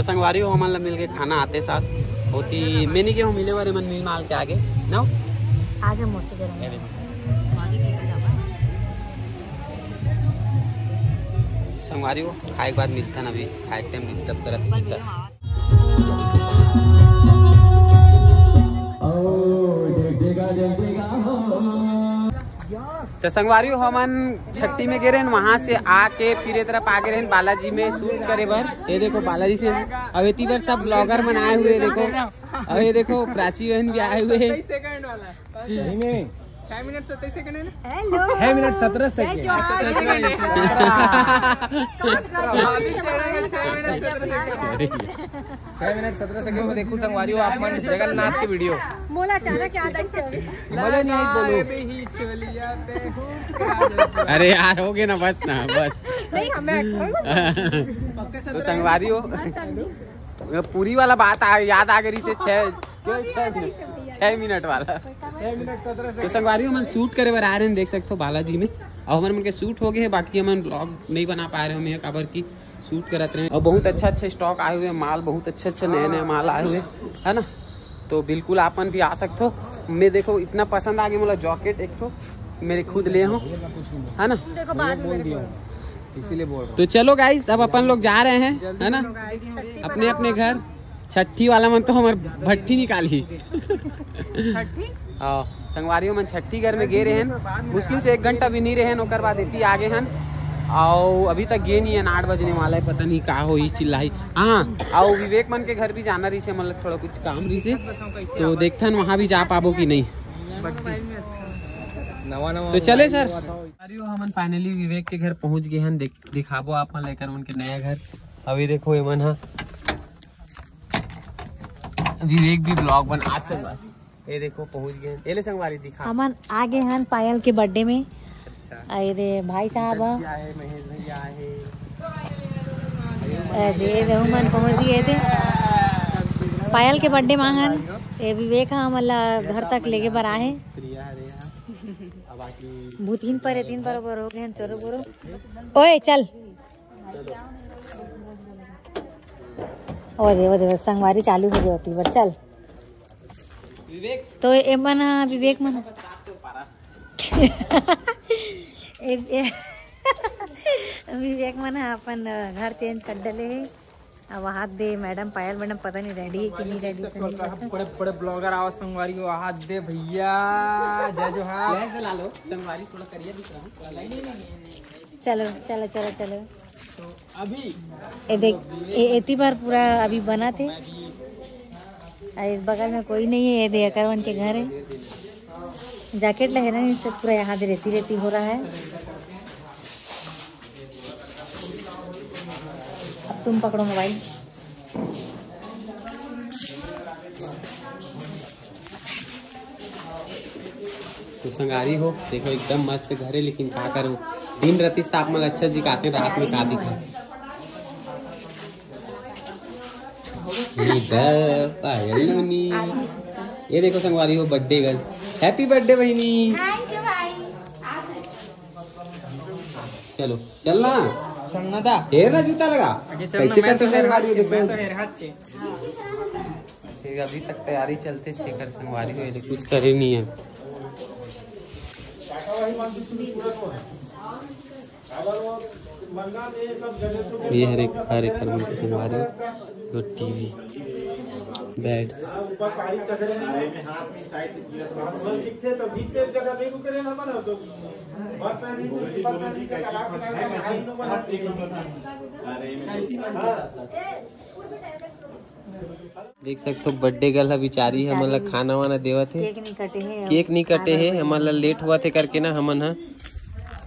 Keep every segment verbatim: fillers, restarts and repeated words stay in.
संगवारी हो, हमन ला मिल के खाना आते साथ होती, मैं नहीं के हम मिले वाले मन मिल माल के आगे ना। आगे मोसी करेंगे। संगवारी हो, खाए के बाद मिलथन, अभी खाए के टाइम डिस्टर्ब करत हे। तो संगवारी हो, हमन छट्टी में गे रहेन, वहां से आके फिर ए तरफ आगे रहेन बालाजी में शूट करे बर। ये देखो बालाजी से, अब एती बर सब ब्लॉगर मन आए हुए, देखो। अब ये देखो प्राची बहन भी आए हुए हैं। नहीं, नहीं। छह मिनट सत्ताईस सेकंड है ना? हेलो। छह मिनट सत्रह सेकंड। प्रभावी चेहरा में छह मिनट सत्रह सेकंड। छह मिनट सत्रह सेकंड में देखो संगवारी हो आप मन जगन्नाथ के वीडियो। मोला अचानक याद आई से। मजा नहीं आई बोलो। अरे यार, हो गया ना, बस ना, बस। नहीं, हमें तो संगवारी हो, पूरी वाला बात आ, याद आ गई से छह, छह मिनट, छह मिनट वाला। तो संगवारी हो, हमन शूट करे बर आ रहे हैं, देख सकते हो बालाजी में। और हमर मन के शूट हो गए है, बाकी हमन ब्लॉग नहीं बना पाए रहे, हम ये काबर की शूट करत रहे। और बहुत अच्छा अच्छा स्टॉक आए हुए हैं, माल बहुत अच्छा अच्छा नया नया माल आए हुए हैं, है ना। तो बिल्कुल आप मन भी आ सकते हो। मैं देखो इतना पसंद आ गया मोला जैकेट, एक तो मेरे खुद ले हो, है ना। देखो बाद में मेरे को। इसीलिए बोल रहा हूँ। तो चलो गाइस, अब अपन लोग जा रहे हैं, है ना, अपने अपने घर। छट्ठी वाला मन तो हमर भट्ठी निकालही। छट्ठी? हाँ, संगवारी हो मन छट्ठी घर में गे रहेन, मुश्किल से एक घंटा भी नहीं रहेन, ओकर बाद एती आगे हन। अउ अभी तक गे नहीं है, आठ बजने वाला है, पता नहीं का होही, चिल्लाही। हाँ, अउ विवेक मन के घर भी जाना रहिसे, मतलब थोड़ा कुछ काम रहिसे, तो देखथन वहाँ भी जा पाबो कि नहीं। नवा नवा तो चले सर। अरे हमन फाइनली विवेक के घर पहुँच गए हन, देख दिखाबो आप मन ला एकर मन के नया घर। अभी देखो एमन हा विवेक भी ब्लॉग बना सकत। ये देखो पहुंच गए। ये ले संगवारी दिखा। हमन आ गए हन पायल के बर्थडे में। अच्छा। अरे भाई साहब, भैया है, महेश भैया है। अरे रहू मन पहुंच गए थे पायल के बर्थडे में हन। ये विवेक हा हमन ला घर तक लेके बर आहे। प्रिया, अरे यहाँ। अब बाकी भूतीन पर, तीन पर बरोबर हो गए हन, चोरो बोरो। ओए चल। ओ दे, ओ दे, संगवारी चालू हो गई होती, but चल। विवेक। तो ए मन, विवेक मन। ए, ए, विवेक मन अपन घर चेंज कर डले हे। अब हाथ दे मैडम, पायल मैडम पता नहीं रेडी है कि नहीं रेडी। बड़े बड़े ब्लॉगर आवा संगवारी हो, हाथ दे भैया। जय जोहार। ऐसे ला लो संगवारी, थोड़ा करिया दिख रहा हूँ। चलो चलो चलो चलो। तो अभी ये देख, ए, एती बार पूरा अभी बना थे। अरे बगल में कोई नहीं है, ये दे अकरवन के घर है। जैकेट लगे ना, इससे पूरा यहाँ दे रेती रेती हो रहा है। अब तुम पकड़ो मोबाइल। तो संगारी हो, देखो एकदम मस्त घर है, लेकिन का करो, दिन रतिस त आप मन अच्छा दिखाते, रात में का दिखा। ये देखो संगवारी हो, बर्थडे गर्ल, हैप्पी बर्थडे बहिनी। चलो चलना। संगना दा। हेर ना जूता लगा। कैसे करते संगवारी हो, देखो। फिर अभी तक तैयारी चलते छे कर संगवारी हो, ये कुछ करे नहीं है। ये हर एक, हर एक हर मन के संगवारी हो, तो टीवी, बेड। देख सकते हो बर्थडे गर्ल ह बिचारी हमन ला खाना वाना देवत हे। केक नहीं कटे हे, केक नहीं कटे हे, हमन ला लेट होवत हे करके ना हमन ह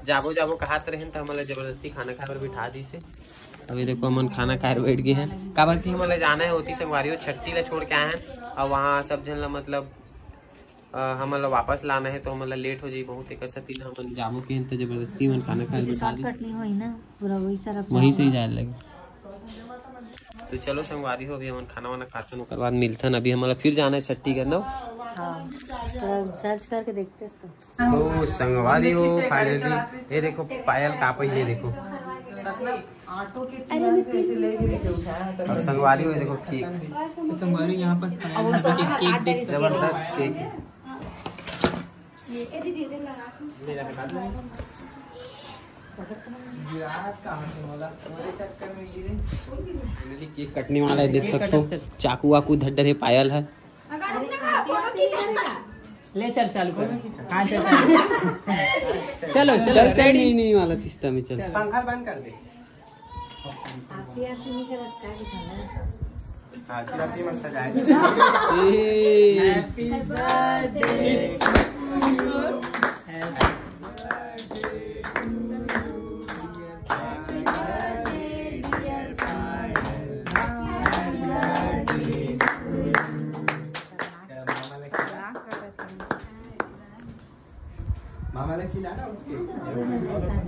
जाबो जाबो कहत रहेन त हमन ला जबरदस्ती खाना खाए बर बिठा दिस हे। अभी देखो हमन खाना खाए बर बैठ गए हन, काबर कि हमन ला जाना हे ओती संगवारी हो, छट्टी ला छोड़ के आए हन और वहाँ सब झन ला मतलब अ, हमन ला वापस लाना हे तो हमन ला लेट हो जाही बहुत, एकर सेती ना हमन जाबो के हन त जबरदस्ती हमन खाना खाए बर बिठा दिस। शॉर्टकट नहीं होई ना, पूरा वही सारा वहीं से ही जाए लगे। तो चलो संगवारी हो, अभी हमन खाना वाना खाथन, ओकर बाद मिलथन। अभी हमन ला फिर जाना हे छट्टी करना। हाँ, थोड़ा सर्च करके देखते हैं तो। तो संगवारी हो, फाइनली ये देखो पायल का पहिए देखो। ऑटो के तीन से ऐसे लेके नीचे उठाया था। और संगवारी हो, देखो केक। तो संगवारी, यहाँ पास पायल के केक देख सकते हो। जबरदस्त केक है। गिलास कहाँ से बोला? मेरे चक्कर में गिरे। Finally केक कटने वाला है, देख सकते हो। चाकू वाकू धर डरे पायल है। ले चल, चालू कर। हाँ, चल, चल। चलो, चलो, चल, चल, ready? नहीं, नहीं वाला सिस्टम है, चल। चलो। पंखा बंद कर दे। आरती, आरती नहीं करत, का दिखाना? आरती, आरती मत सजाए। ए। Happy birthday। मामा ने खिलाना उनके।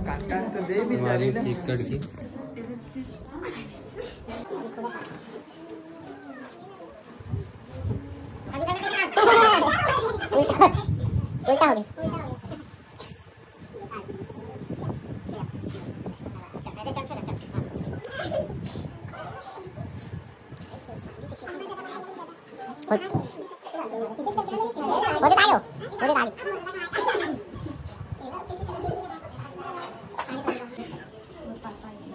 काटन तो दे भी मामा ने केक कट के। उल्टा हो गया।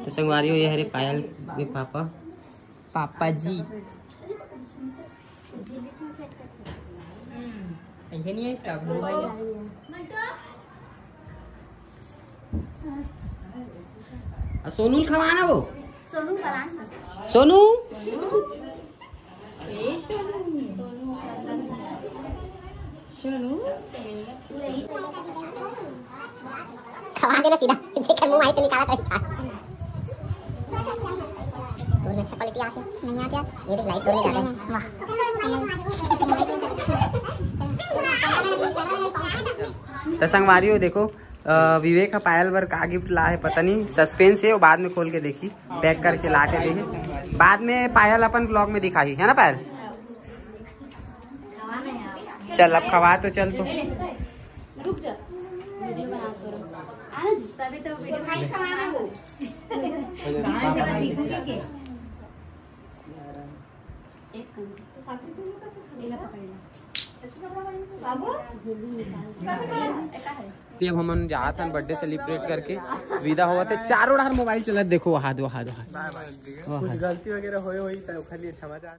तो संगवारी हो, ये हरे पायल के पापा। पापा जी। ऐसे नहीं है इसका भाई। आ, सोनू ल खवाना वो। सोनू खवाना। सोनू। खवा देना सीधा, जेकर मुंह आई तो निकाला कर खा। तोर में अच्छा क्वालिटी आ गया, नहीं आ गया? ये देख, लाइट तोर में ज्यादा है। वाह। तो संगवारी हो, देखो, अ, विवेक ह पायल बर का गिफ्ट ला है, पता नहीं, सस्पेंस है, वो बाद में खोल के देखी, पैक करके ला के देखी, बाद में पायल अपन ब्लॉग में दिखाही, है ना पायल? चल, अब खवा तो चल तो। रुक जा, वीडियो बना करो। आना जी, तभी तो वीडियो भाई खवाना वो। एक मिनट। ये ला पकड़ ले। बाबू, ये अब हमन जात हन बर्थडे सेलिब्रेट करके विदा होवत है। चारों डहर मोबाइल चलत, देखो, हाथ, हाथ, हाथ। कुछ गलती वगैरह होए होई त ओखर लिए क्षमा चाहत।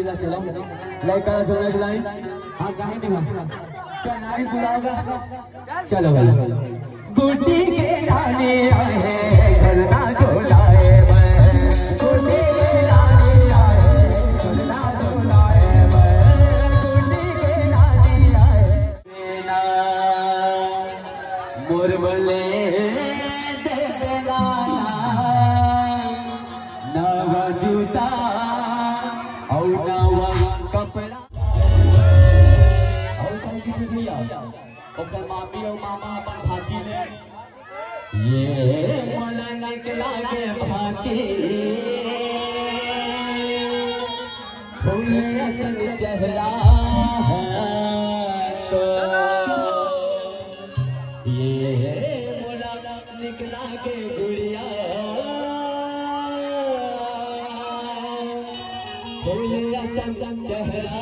चलो, लइका झूला झुलाई। हाँ, काहे नहीं हाँ? चल, नानी बुलाओगा। चलो भाई। गुड्डी के नानी आए, झरना झुलाए मैं। गुड्डी के नानी आए, झरना झुलाए मैं। गुड्डी के नानी आए। मोर बले दे बेला ना। नवा जूता अउ नवा कपड़ा। अउ कौन की चीज भैया? ओकर मामी अउ मामा अपन भांची ले। ये मोला निकला के भांची, फूल असन चेहरा है तो। ये मोला निकला के गुड़िया, फूल असन चेहरा।